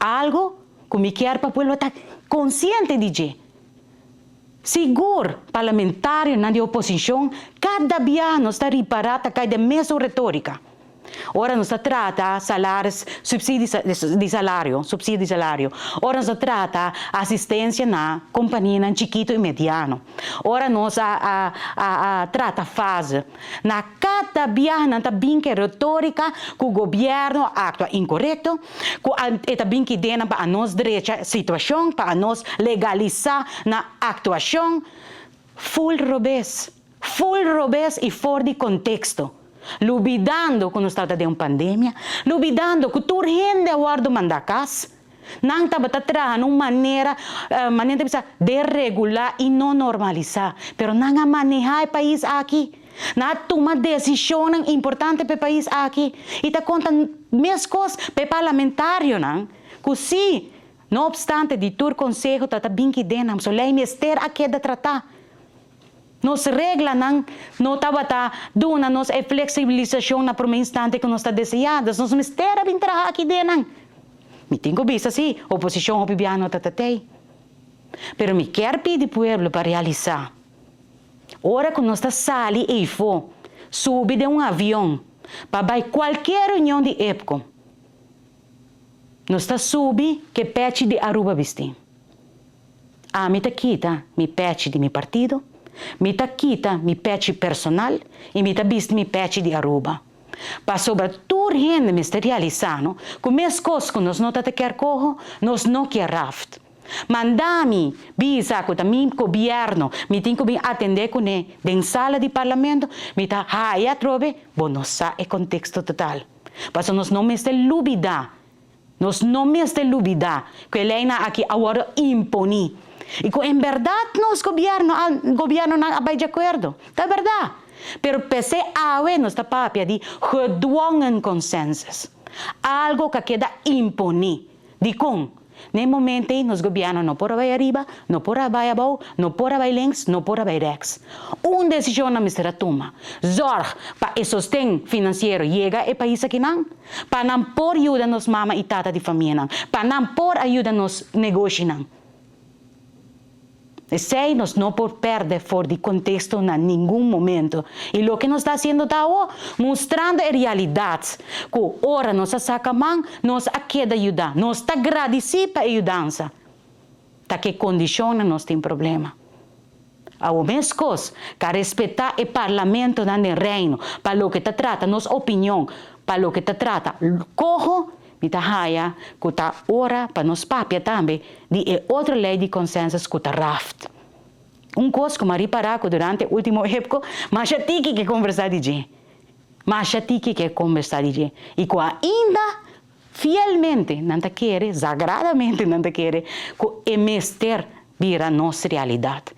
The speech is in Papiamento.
Algo ku mi kier pa pueblo ta konsiente di dje. Sigur, parlamentarionan di oposishon kada bia nos ta ripará ta kai den mesun retórika. Ora nos ta trata salaris, supsidio di salario, supsidio di salario, ora nos ta trata asistensia na kompanianan chikitu i mediano, ora nos a a a a trata fase, na kada biaha nan ta bin ku e retórika ku gobièrnu a aktua inkorekto, ku a e ta bin kidenan pa anos drecha situashon, pa anos legalisá na aktuashon. Ful robes, ful robes i for di konteksto. Lubidando ku nos tabata den un pandemia, lubidando ku tur hende a wòrdu mandá kas. Nan tabata traha na un manera, manera ta bisa, deregulá i no normalisá. Pero nan a manehá e pais aki. Nan a tuma desishonnan importante pa e pais aki. I ta konta meskos pa e parlamentarionan ku si, no opstante di tur konseho ta ta bin ki den nan, so lei mester a keda tratá. Nos reglanan no tabata duna nos e fleksibilisashon na promé instante ku nos ta deseá, dus nos mester a bin traha aki den nan. Mi tin ku bisa si, oposishon hopi biaha no ta tatei. Pero mi kier pidi pueblo pa realisá, ora ku nos ta sali eifó, subi den un avion pa bai kualkier reunion di EPCO, nos ta subi ku e pechi di Aruba bisti. Ami ta kita mi pechi di mi partido, mi ta kita mi pechi personal y mi ta bisti mi pechi di Aruba. Pasobra tur hende mester realisa no cu mescos cu nos no ta ta kier coho, nos no kier raft. Manda mi bisa cu ta mi gobierno mi tin cu bin atende cune den sala di parlamento, mi ta haya atrobe, bo no sa e contexto total. Pasobra nos no mester lubida. Nos no mester lubidá ku e leinan aki a wòrdu imponí i ku en bèrdat nos gobièrnu a gobièrnunan a bai di akuerdo. Ta bèrdat. Pero p'esei awe nos ta papia di gedwongen consensus, algo ku a keda imponí. Dikon? Na e momento ei nos gobièrnu no por a bai ariba, no por a bai abou, no por a bai links, no por a bai rèks. Un desishon nan mester a tuma. Zòrg pa e sosten finansiero yega e pais akinan. Pa nan por yuda nos mama i tata di famianan, pa nan por a yuda nos negoshinan. Esei nos no por pèrdè for di konteksto na ningun momento. I loke nos ta hasiendo ta awo, mustrando e realidat ku ora nos a saka man, nos a keda yuda. Nos ta gradisí pa e yudansa. Ta ke kondishonnan nos tin problema. Awo meskos, ka respetá e parlamentonan den Reino pa loke ta trata nos opinion, pa loke ta trata koho, mi ta haya ku ta ora pa nos papia tambe di e otro lei di consensus ku ta raft. Un kos ku m'a ripará ku durante ultimo epko masha tiki ke kombersá di dje, masha tiki ke kombersá di dje i ku ainda Fielmente nan ta kere, sagradamente nan ta kere ku e mester bira nos realidat.